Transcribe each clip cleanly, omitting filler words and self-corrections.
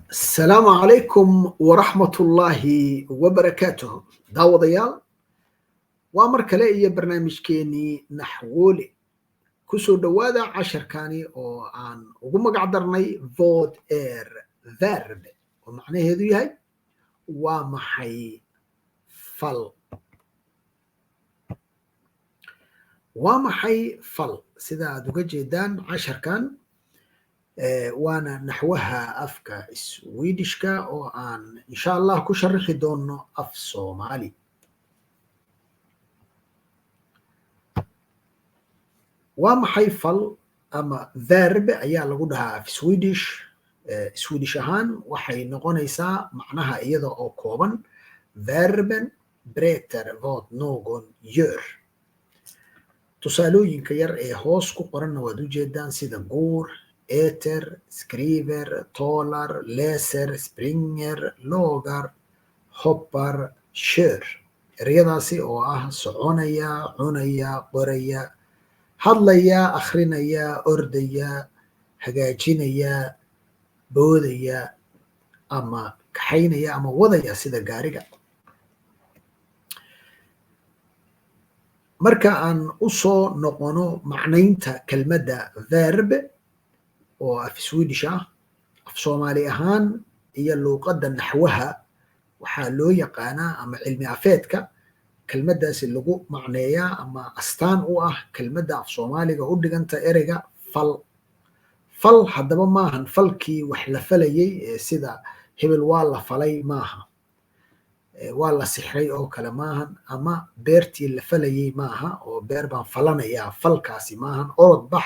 Asalaamu calaykum waraxmatullaahi wabarakaatuh. Daawadayaal, waa mar kale iyo barnaamijkeenii Naxwoole. Kusoo dhowaada casharkani oo aan ugu magac darnay "Vad är verb", oo macnaheedu yahay "Waa maxay fal?" Waa maxay fal? Sida aad uga jeedaan casharkan, waana naxwaha afka Swedishka oo aan insha Allah ku sharaxi doono af Soomaali. Waa maxay fal ama verb ayaa lagu dhahaa af Swedish. Swedish ahaan waxay noqonaysaa macnaha iyada oo kooban: verben berättar vad någon gör. Tusaalooyinka yar ee hoos ku qoranna waad ujeedaan, sida går, äter, skriver, talar, läser, springer, lagar, hoppar, kör. Ereyadaasi oo ah soconaya, cunaya, qoraya, hadlaya, akhrinaya, ordaya, hagaajinaya, boodaya ama kaxaynaya ama wadaya sida gaariga. Marka aan u soo noqono macnaynta kelmadda verb oo af Swedish ah, af Soomaali ahaan iyo luuqadda naxwaha waxaa loo yaqaanaa ama cilmi afeedka kelmaddaasi lagu macneeyaa ama astaan u ah kelmadda af Soomaaliga u dhiganta ereyga fal. Fal haddaba maahan falkii wax la falayay ee sida hebel waa la falay maaha, waa la sixray oo kale maahan, ama beertii la falayay maaha oo beer baan falanayaa falkaasi maahan, orod bax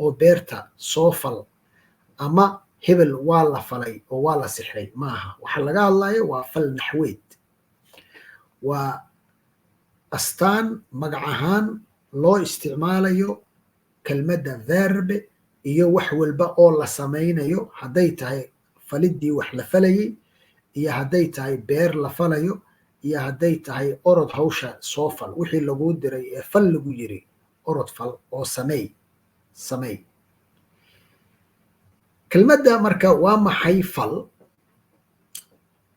oo beerta soo fal ama hebel waa la falay oo waa la sixray maaha. Waxa laga hadlayo waa fal naxweed, waa astaan magac ahaan loo isticmaalayo kelmadda verb iyo wax walba oo la samaynayo, hadday tahay falidii wax la falayay iyo hadday tahay beer la falayo iyo hadday tahay orod hawsha soo fal, wixii laguu diray ee fal lagu yiri orod fal oo sameey sameey. Kelmadda marka waa maxay fal?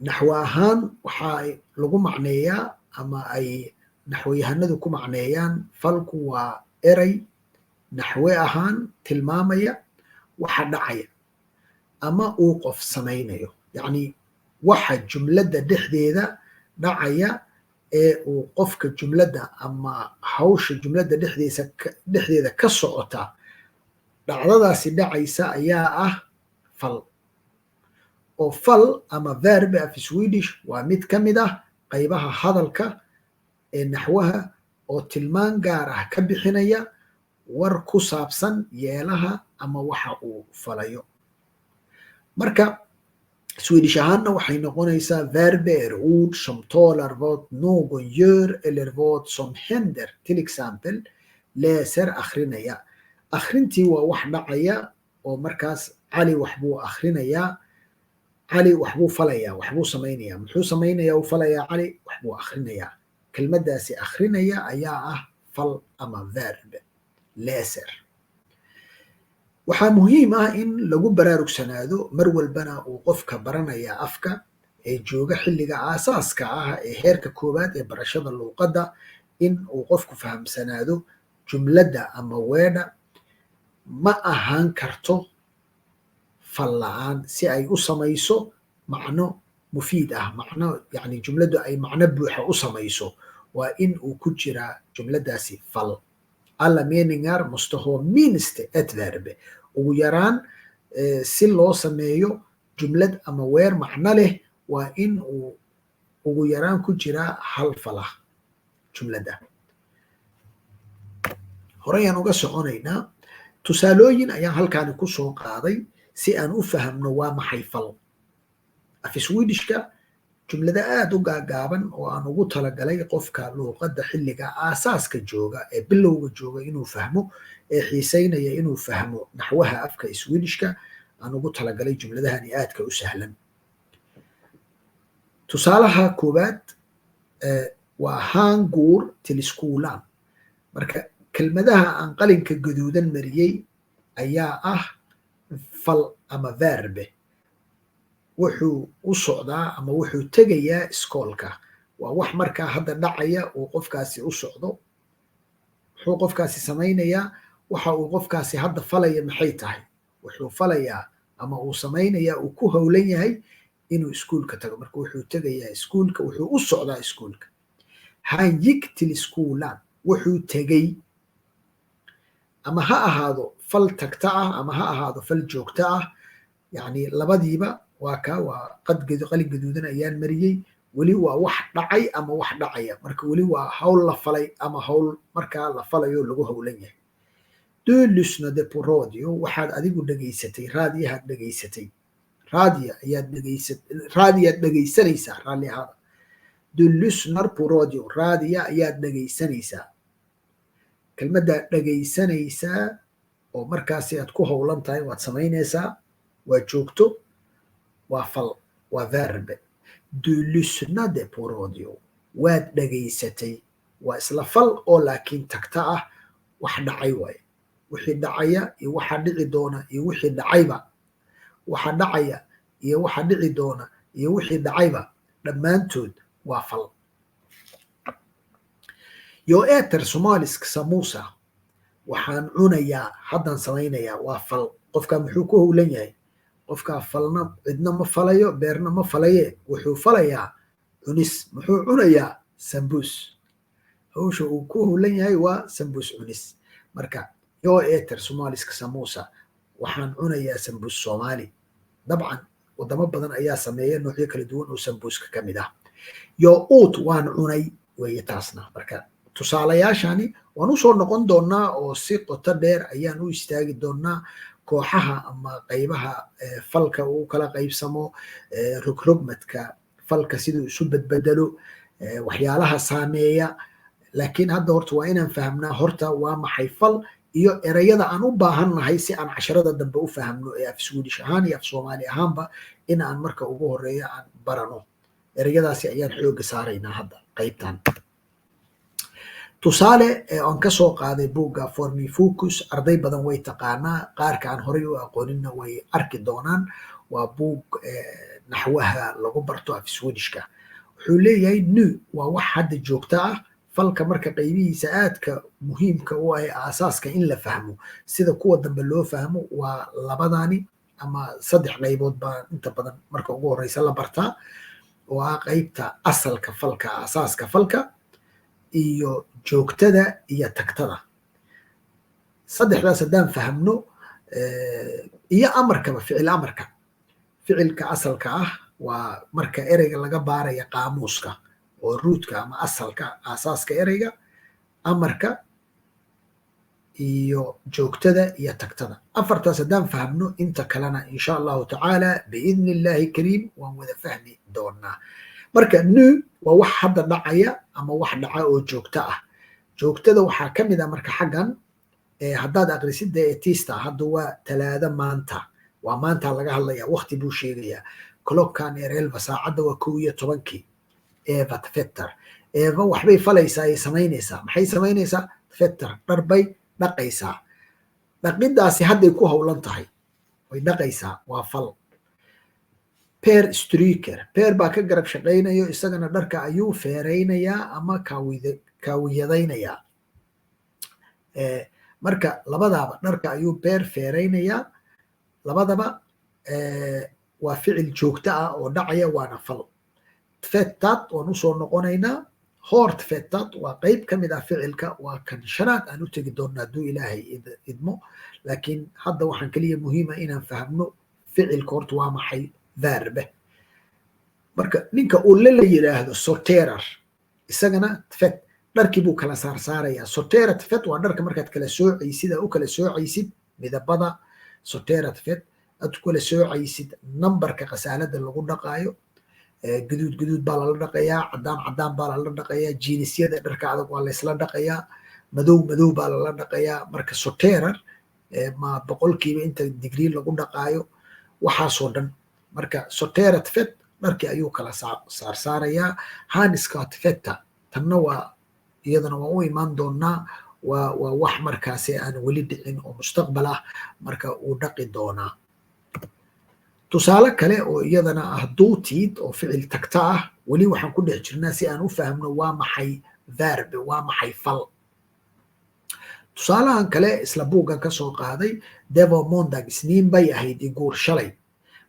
Naxwo ahaan waxaa lagu macneeyaa ama ay naxwayahanadu ku macneeyaan, falku waa erey naxwe ahaan tilmaamaya waxa dhacaya ama uu qof samaynayo, yacni waxa jumladda dhexdeeda dhacaya ee uu qofka jumladda ama hawsha jumladda dhexdeesa dhexdeeda ka socota, dhacdadaasi dhacaysa ayaa ah fal. Oo fal ama verb af Swedish waa mid ka mid ah qaybaha hadalka ee naxwaha oo tilmaan gaar ah ka bixinaya war ku saabsan yeelaha ama waxa uu falayo. Marka Swedish ahaanna waxay noqonaysaa: verb är ord som talar vad någon gör eller vad som händer, till exempel läser, akhrinaya. Akhrintii waa wax dhacaya oo markaas Cali wax buu akhrinayaa, Cali waxbuu falayaa, waxbuu samaynayaa. Muxuu samaynayaa uu falayaa Cali? Waxbuu akhrinayaa. Kelmaddaasi akhrinaya ayaa ah fal ama verb, läser. Waxaa muhiim ah in lagu baraarugsanaado mar walbana uu qofka baranaya afka ee jooga xilliga aasaaska ah ee heerka koowaad ee barashada luuqadda in uu qofku fahamsanaado jumladda ama weedha ma ahaan karto fal la-aan si ay u samayso macno mufiid ah, macno yani jumladdu ay macno buuxa u samayso waa in uu ku jiraa jumladdaasi fal. Alla meningar måste ha minst ett verb. Ugu yaraan si loo sameeyo jumlad ama weer macno leh waa in uu ugu yaraan ku jiraa hal falah jumladda. Horeyaan uga soconaynaa. Tusaalooyin ayaan halkaani ku soo qaaday si aan u fahamno waa maxay fal. Af Swedishka jumlada aada u gaagaaban oo aan ugu talagalay qofka luuqadda xilliga aasaaska jooga ee bilowga jooga inuu fahmo ee xiiseynaya inuu fahmo naxwaha afka Swedishka aan ugu talagalay jumladahani aadka u sahlan. Tusaalaha koowaad waa "Han går till skolan". Marka kelmadaha aan qalinka gaduudan mariyey ayaa ah fal ama verb. Wuxuu u socdaa ama wuxuu tegayaa iskoolka. Waa wax markaa hadda dhacaya uu qofkaasi u socdo. Muxuu qofkaasi samaynayaa? Waxa uu qofkaasi hadda falaya maxay tahay? Wuxuu falayaa ama uu samaynayaa, uu ku howlan yahay inuu iskuulka tago. Marka wuxuu tegayaa iskuulka, wuxuu u socdaa iskuulka. Han gick till skolan, wuxuu tegey. Ama ha ahaado fal tagta ah ama ha ahaado fal joogto ah, yacni labadiiba waa ka waa qad qalin gaduudan ayaan mariyey. Weli waa wax dhacay ama wax dhacaya. Marka weli waa hawl la falay ama hawl markaa la falayo lagu howlan yahay. Du lyssnade på radio, waxaad adigu dhegaysatay, raadiyahaad dhegaysatay, raadiya ayaad dhegaysa, raadiyaad dhegaysanaysaa, raalli ahaada. Du lyssnar på radio, raadiya ayaad dhegaysanaysaa. Kelmaddaad dhegaysanaysaa oo markaasi aad ku howlan tahay waad samaynaysaa, waa joogto, waa fal, waa verb. Du lyssnade på radio, waad dhegaysatay, waa isla fal oo laakiin tagta ah, wax dhacay waaye. Wixii dhacaya iyo waxa dhici doona iyo wixii dhacayba, waxa dhacaya iyo waxa dhici doona iyo wixii dhacayba, dhammaantood waa fal. Jag äter somalisk samosa, waxaan cunayaa, haddaan samaynayaa, waa fal. Qofkaa muxuu ku howlan yahay? Qofkaa falna cidna ma falayo, beerna ma falaye, wuxuu falayaa cunis. Muxuu cunayaa? Sambuus. Hawsha uu ku howlan yahay waa sambuus cunis. Marka jag äter somalisk samosa, waxaan cunayaa sambuus Soomaali. Dabcan wadamo badan ayaa sameeya noocyo kala duwan oo sambuuska ka mid ah. Jag åt, waan cunay weeye taasna. Marka tusaalayaashani waan usoo noqon doonaa oo si qoto dheer ayaan u istaagi doonaa kooxaha ama qaybaha falka uu kala qaybsamo, rogrogmadka falka siduu isu bedbedelo, waxyaalaha saameeya. Laakiin hadda horta waa inaan fahamnaa horta waa maxay fal iyo erayada aan u baahannahay si aan casharada dambe u fahamno ee af Swedish ahaan iyo af Soomaali ahaanba, in aan marka ugu horeeya aan barano erayadaasi ayaan xooga saaraynaa hadda qaybtan. Tusaale aan kasoo qaaday buugga Formi Focus, arday badan way taqaanaa, qaarka aan horay u aqooninna way arki doonaan. Waa buug naxwaha lagu barto af Swedishka. Wuxuu leeyahay nu waa wax hadda joogto ah. Falka marka qaybihiisa aadka muhiimka u ah ee aasaaska in la fahmo sida kuwa dambe loo fahmo waa labadani ama saddex qaybood baa inta badan marka ugu horeysa la bartaa, oo ah qaybta asalka falka, aasaaska falka, iyo joogtada iyo tagtada. Saddexdaas haddaan fahmno iyo amarkaba, ficil amarka, ficilka asalka ah waa marka ereyga laga baaraya qaamuuska oo rootka ama asalka, aasaaska ereyga, amarka iyo joogtada iyo tagtada. Afartaas haddaan fahmno, inta kalena insha Allahu tacaala biidni Illahi kariim waan wada fahmi doonaa. Marka nu waa wax hadda dhacaya ama wax dhaca oo joogto ah. Joogtada waxaa ka mid ah marka xaggan haddaad aqrisidda ee tisdag, hadda waa Talaado, maanta waa maanta laga hadlaya, waqti buu sheegayaa. Klockan är 11, saacadda waa 11-kii. Eva tvättar, Eva waxbay falaysaa ay samaynaysaa. Maxay samaynaysaa? Tvättar, dharbay dhaqaysaa. Dhaqidaasi hadday ku howlan tahay, way dhaqaysaa, waa fal. Per stryker, Per baa ka garab shaqaynayo, isagana dharka ayuu feeraynayaa ama kaawiyadaynayaa. Marka labadaaba dharka ayuu Per feeraynayaa, labadaba waa ficil joogto ah oo dhacaya, waana fal. Tvättat waan usoo noqonaynaa. Har tvättat waa qeyb ka mid ah ficilka, waa kan shanaad aan u tegi doonna hadduu Ilaahay idmo. Laakiin hadda waxaan keliya muhiima inaan fahmno ficilka horta waa maxay, verb. Marka ninka Ulle la yiraahdo sorterar, isagana tvätt, dharkii buu kala saarsaarayaa. Sortera tvätt waa dharka markaad kala soocaysid, u kala soocaysid midabada. Sortera tvätt, aad u kala soocaysid nambarka khasaalada lagu dhaqaayo. Guduud guduud baa lala dhaqayaa, cadaan cadaan baa lala dhaqayaa, jiinisyada dharka adag waa laysla dhaqayaa, madow madow baa lala dhaqayaa. Marka sorterar ma boqolkiiba inta digrii lagu dhaqaayo, waxaasoo dhan. Marka sortera tvätt, dharkii ayuu kala saarsaarayaa. Han ska tvätta, tanna waa iyadana waa u imaan doonaa, waa wax markaasi aan weli dhicin oo mustaqbal ah, marka uu dhaqi doonaa. Tusaale kale oo iyadana ah dotid oo ficil tagta ah. Weli waxaan ku dhex jirnaa si aan u fahmno waa maxay verb, waa maxay fal. Tusaalahan kale isla buuggan ka soo qaaday: Det var måndag, isniin bay ahayd, i går, shalay.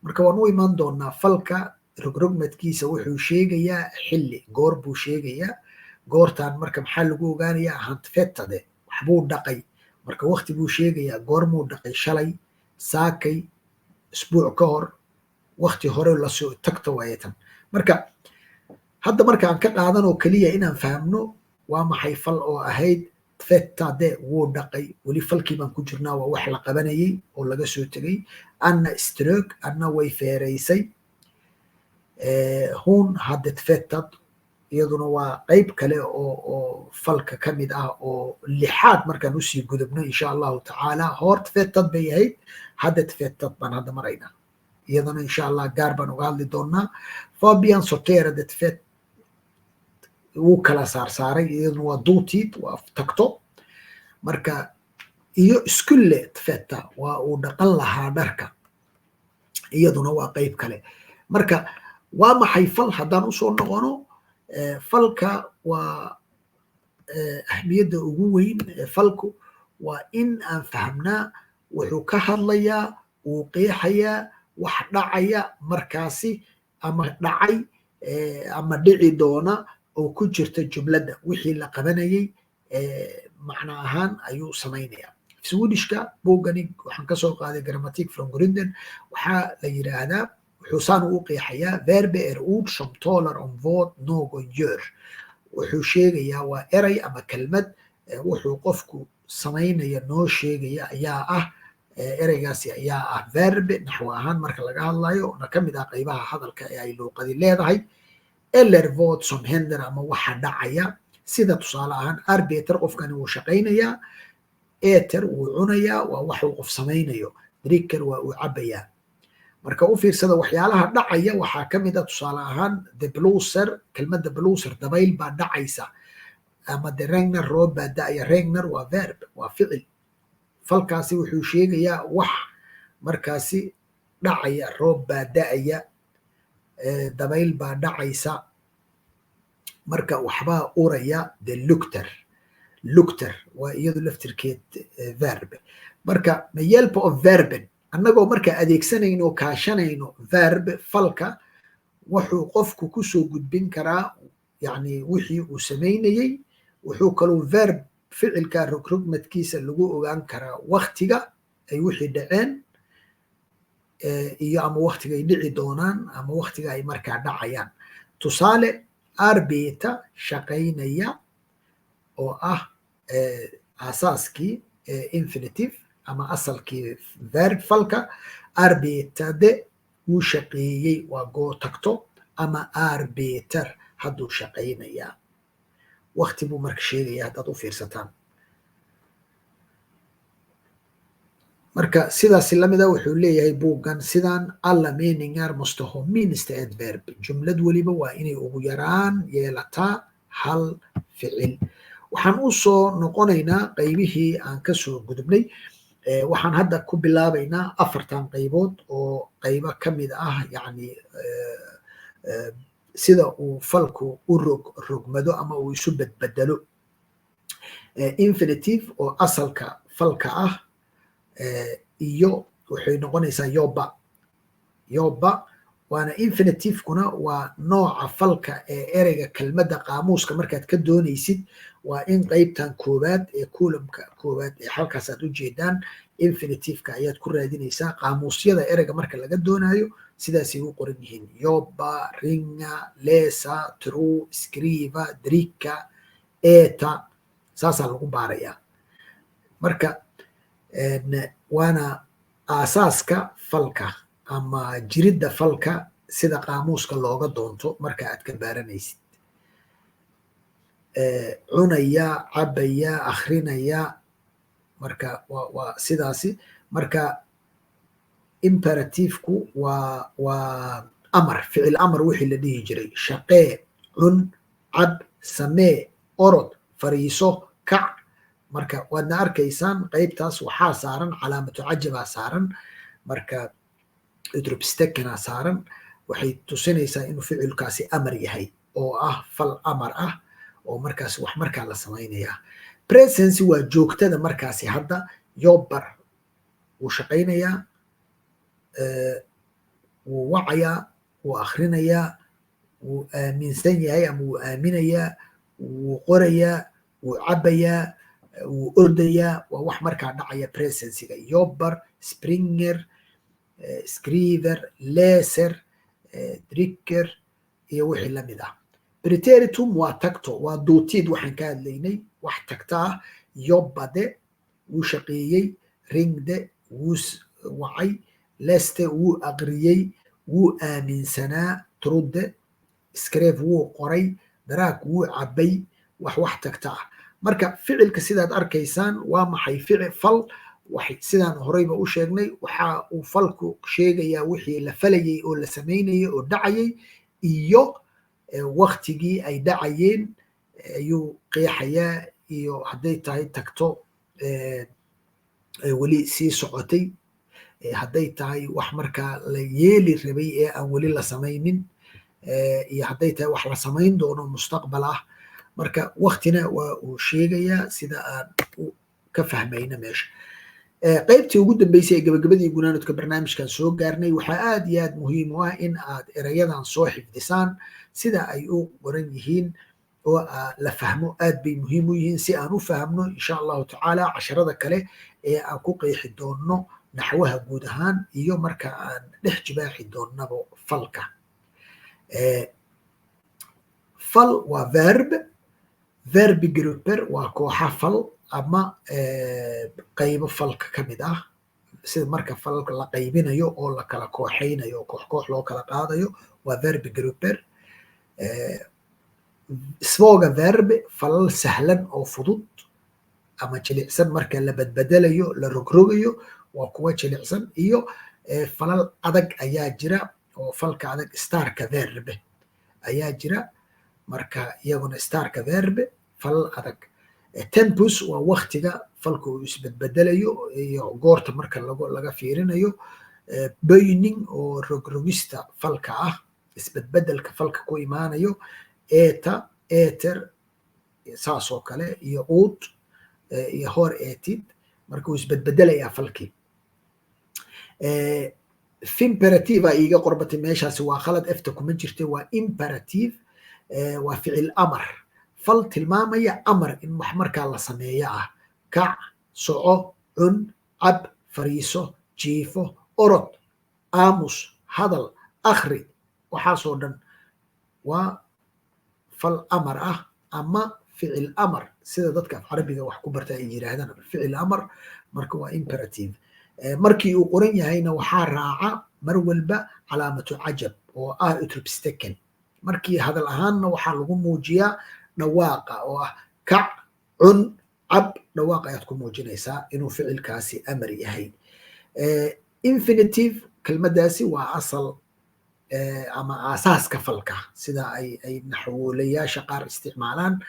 Marka waan u imaan doonaa falka rogrogmadkiisa. Wuxuu sheegayaa xilli, goor buu sheegayaa. Goortaan marka maxaa lagu ogaanayaa? Han tvättade, waxbuu dhaqay. Marka wakti buu sheegayaa. Goormuu dhaqay? Shalay, saakay, isbuuc ka hor, wakti hore lasoo tagta waayatan. Marka hadda marka aan ka qaadan oo keliya inaan fahmno waa maxay fal oo ahayd tvättade, wuu dhaqay. Weli falkii baan ku jirnaa, waa wax la qabanayay oo laga soo tegay. Anna strök, Anna way feeraysay. Hon hade tvättat, iyaduna waa qayb kale oo falka ka mid ah oo lixaad markaan usii gudubno, insha Allahu tacaala. Har tvättat bay ahayd, hade tvättat baan hadda maraynaa. Iyadana insha Allah gaar baan uga hadli doonaa. Fabian sorterade tvätt, wuu kala saarsaaray. Iyaduna waa dotid, waa tagto. Marka iyo skulle tvätta, waa uu dhaqan lahaa dharka. Iyaduna waa qayb kale. Marka waa maxay fal haddaan usoo noqono? Falka waa ahmiyadda ugu weyn. Falku waa in aan fahamnaa wuxuu ka hadlayaa, wuu qeexayaa wax dhacaya markaasi ama dhacay ama dhici doona oo ku jirta jumladda. Wixii la qabanayay macno ahaan ayuu samaynaya. Swedishka buuggani waxaan kasoo qaaday Grammatik från grunden. Waxaa la yiraahdaa, wuxuu saan u qeexayaa: Verb är ord som talar om vad någon gör. Wuxuu sheegayaa waa eray ama kelmad wuxuu qofku samaynaya noo sheegaya ayaa ah ereygaasi, ayaa ah verb naxwo ahaan marka laga hadlayo, na ka mid ah qaybaha hadalka ee ay luuqadi leedahay. Eller vad som händer, ama waxa dhacaya. Sida tusaale ahaan arbetar, qofkani wuu shaqaynayaa. Äter, wuu cunayaa, waa wax uu qof samaynayo. Dricker, waa uu cabayaa. Marka u fiirsada waxyaalaha dhacaya waxaa ka mid ah tusaale ahaan det blåser, kelmadda blåser, dabayl baa dhacaysa, ama det regnar, roob baa da'aya. Regnar waa verb, waa ficil. Falkaasi wuxuu sheegayaa wax markaasi dhacaya: roob baa da'aya, dabayl baa dhacaysa. Marka waxbaa uraya, det luktar. Luktar waa iyadu laftirkeed verb. Marka med hjälp av verben, annagoo marka adeegsanayno, kaashanayno verb, falka, wuxuu qofku kusoo gudbin karaa yani wixii uu samaynayey. Wuxuu kaluu verb, ficilka rogrogmadkiisa, lagu ogaan karaa waktiga ay wixii dhaceen iyo ama waktiga ay dhici doonaan ama waktiga ay markaa dhacayaan. Tusaale, arbeta, shaqaynaya, oo ah aasaaskii infinitive ama asalkii verb, falka. Arbetade, wuu shaqeeyey, waa goo tagto, ama arbetar, hadduu shaqaynayaa. Wakti buu marka sheegaya haddaad u fiirsataan. Marka sidaasi lamida wuxuu leeyahay buuggan sidan: alla meningar måste ha minst ett verb. Jumlad weliba waa inay ugu yaraan yeelataa hal ficil. Waxaan u soo noqonaynaa qaybihii aan kasoo gudubnay. Waxaan hadda ku bilaabaynaa afartan qaybood oo qaybo ka mid ah, yacni sida uu falku u rog rogmado ama uu isu bedbedelo. Infinitive oo asalka falka ah iyo waxay noqonaysaa jobba. Jobba waana infinitivekuna waa nooca falka ee ereyga, kelmadda qaamuuska markaad ka doonaysid, waa in qeybtan koowaad ee kulamka koowaad ee halkaas aad ujeedaan, infinitiveka ayaad ku raadinaysaa. Qaamuusyada ereyga marka laga doonayo sidaasay u qoran yihiin: jobba, ringa, läsa, tro, skriva, dricka, äta. Saasaa lagu baarayaa. Marka waana aasaaska falka ama jiridda falka sida qaamuuska looga doonto marka aad ka baaranaysid. Cunaya, cabaya, akrinaya. Marka waa sidaasi. Marka imperativeku waa amar, ficil amar wixii la dhihi jiray: shaqee, cun, cab, samee, orod, fariiso, kac. Marka waadna arkaysaan qaybtaas waxaa saaran calaamatu cajabaa saaran. Marka Utropstecken-a saaran waxay tusinaysaa inuu ficilkaasi amar yahay, oo ah fal amar ah oo markaasi wax markaa la samaynayaa. Presens waa joogtada markaasi hadda. Jobbar wuu shaqaynayaa, wuu wacayaa, wuu akhrinayaa, wuu aaminsan yahay ama wuu aaminayaa, wuu qorayaa, wuu cabayaa, wuu ordayaa. Waa wax markaa dhacaya presensiga. Jobbar, springer, skriver, läser, dricker iyo wixii lamid ah. Preteritum waa tagto, waa dotid waxaan ka hadlaynay, wax tagta ah. Jobbade wuu shaqeeyey, ringde wuu wacay, läste wuu aqriyey, wuu aaminsanaa, trodde, skrev wuu qoray, drack wuu cabay. Wax tagta ah. Marka ficilka sidaad arkaysaan waa maxay ficil? Fal sidaan horeyba u sheegnay, waxa uu falku sheegayaa wixii la falayay oo la samaynayay oo dhacayay iyo waktigii ay dhacayeen ayuu qeexayaa, iyo hadday tahay tagto weli sii socotay, hadday tahay wax markaa la yeeli rabay ee aan weli la samaynin, iyo hadday tahay wax la samayn doono mustaqbal ah. Marka waktina waa uu sheegayaa, sida aan ka fahmayna meesha. Qaybtii ugu dambeysay ee gabagabadii gunaanudka barnaamijkan soo gaarnay, waxaa aad iyo aad muhiim u ah in aad erayadan soo xifdisaan sida ay u qoran yihiin oo la fahmo. Aad bay muhiim u yihiin si aan u fahmno, insha Allahu tacaala, casharada kale ee aan ku qeexi doonno naxwaha guud ahaan iyo marka aan dhex jibaaxi doonnabo falka. Fal waa verb. Verbgrupper waa kooxa fal ama qaybo falka ka mid ah, sida marka falalka la qaybinayo oo la kala kooxaynayo oo koox koox loo kala qaadayo, waa verbgrupper. Svaga verb, falal sahlan oo fudud ama jilicsan, marka la badbedelayo, la rogrogayo, waa kuwa jilicsan. Iyo falal adag ayaa jira, oo falka adag starka verb ayaa jira. Marka iyaguna starka verb, falal adag. Tempus waa waktiga falka uu isbedbedelayo iyo goorta marka laga fiirinayo. Böjning oo rogrogista falka ah, isbedbedelka falka ku imaanayo. Äta, äter, saas oo kale, iyo åt iyo har ätit, marka uu isbedbedelayaa falkii. Fimperativa iiga qorbatay meeshaasi, waa khalad, efta kuma jirta, waa imperativ, waa ficil amar, fal tilmaamaya amar in wax markaa la sameeyo ah: kac, soco, cun, cab, fariiso, jiifo, orod, aamus, hadal, akhri. Waxaasoo dhan waa fal amar ah ama ficil amar, sida dadka af Carabiga wax ku barta ay yiraahdaan, ficil amar. Marka waa imperative. Markii uu qoran yahayna waxaa raaca mar walba calaamatu cajab oo ah utropstecken. Markii hadal ahaanna waxaa lagu muujiyaa dhawaaqa oo ah kac, cun, cab. Dhawaaq ayaad ku muujinaysaa inuu ficilkaasi amar yahay. Infinitive kelmaddaasi waa asal ama aasaaska falka, sida ay naxwoolayaasha qaar isticmaalaan,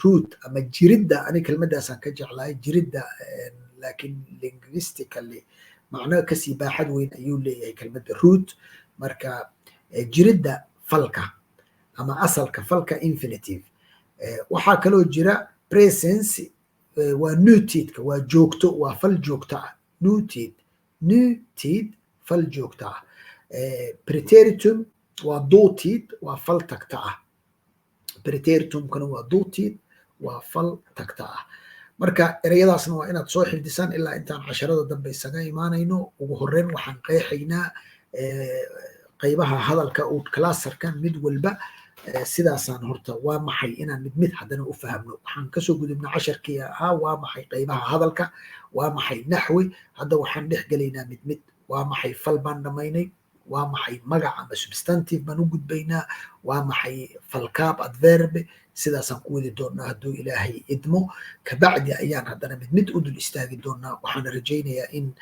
root ama jiridda. Ani kelmaddaasaan ka jeclahay, jiridda, laakiin linguistically macno kasii baaxad weyn ayuu leeyahay kelmadda root. Marka jiridda falka ama asalka falka, infinitive. Waxaa kaloo jira presens, waa nutidka, waa joogto, waa fal joogto ah. Nutid, nutid, fal joogto ah. Preteritum waa dotid, waa fal tagta ah. Preteritumkana waa dotid, waa fal tagta ah. Marka ereyadaasna waa inaad soo xifdisaan ilaa intaan casharada dambe isaga imaanayno. Ugu horreyn waxaan qeexaynaa qaybaha hadalka ordklassarka mid walba. Sidaasaan horta waa maxay inaan mid mid haddana u fahamno. Waxaan kasoo gudubnay casharkii ahaa waa maxay qaybaha hadalka, waa maxay naxwi. Hadda waxaan dhex gelaynaa mid mid. Waa maxay fal baan dhamaynay, waa maxay magac ama substantive baan u gudbaynaa, waa maxay falkaab, adverb. Sidaasaan ku wadi doonaa hadduu Ilaahay idmo. Kabacdi ayaan haddana mid mid u dul istaagi doonaa. Waxaan rajaynayaa in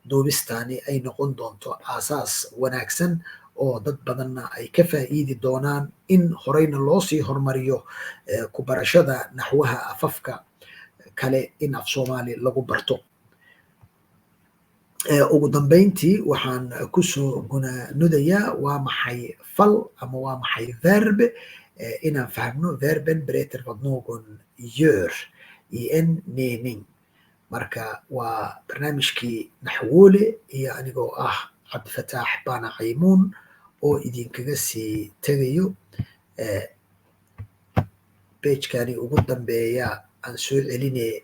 duubistaani ay noqon doonto aasaas wanaagsan oo dad badanna ay ka faa'iidi doonaan, in horeyna loo sii horumariyo ku barashada naxwaha afafka kale in af Soomaali lagu barto. Ugu dambeyntii waxaan kusoo gunanudayaa waa maxay fal ama waa maxay verb. Inaan fahmno verben berättar vad någon gör i en mening. Marka waa barnaamijkii Naxwoole iyo anigoo ah Cabdifataax Baana Caymuun oo idinkaga sii tegayo page-kani ugu dambeeya. Aan soo celine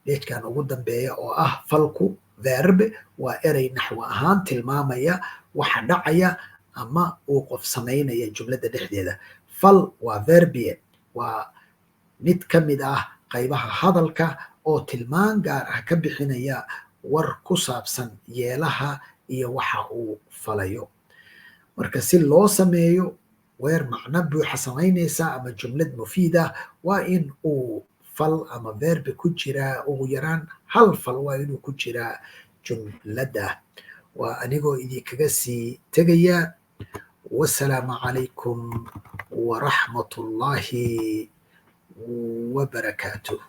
page-kan ugu dambeeya oo ah falku, verb, waa erey naxwo ahaan tilmaamaya waxa dhacaya ama uu qof samaynaya jumladda dhexdeeda. Fal waa verbie, waa mid ka mid ah qaybaha hadalka oo tilmaan gaar ah ka bixinaya war ku saabsan yeelaha iyo waxa uu falayo. Marka si loo sameeyo weer macno buuxa samaynaysa ama jumlad mufiid ah, waa in uu fal ama verbi ku jiraa, ugu yaraan hal fal waa inuu ku jiraa jumladda. Waa anigoo idinkaga sii tegaya. Wasalaamu calaykum waraxmatullaahi wabarakaatuh.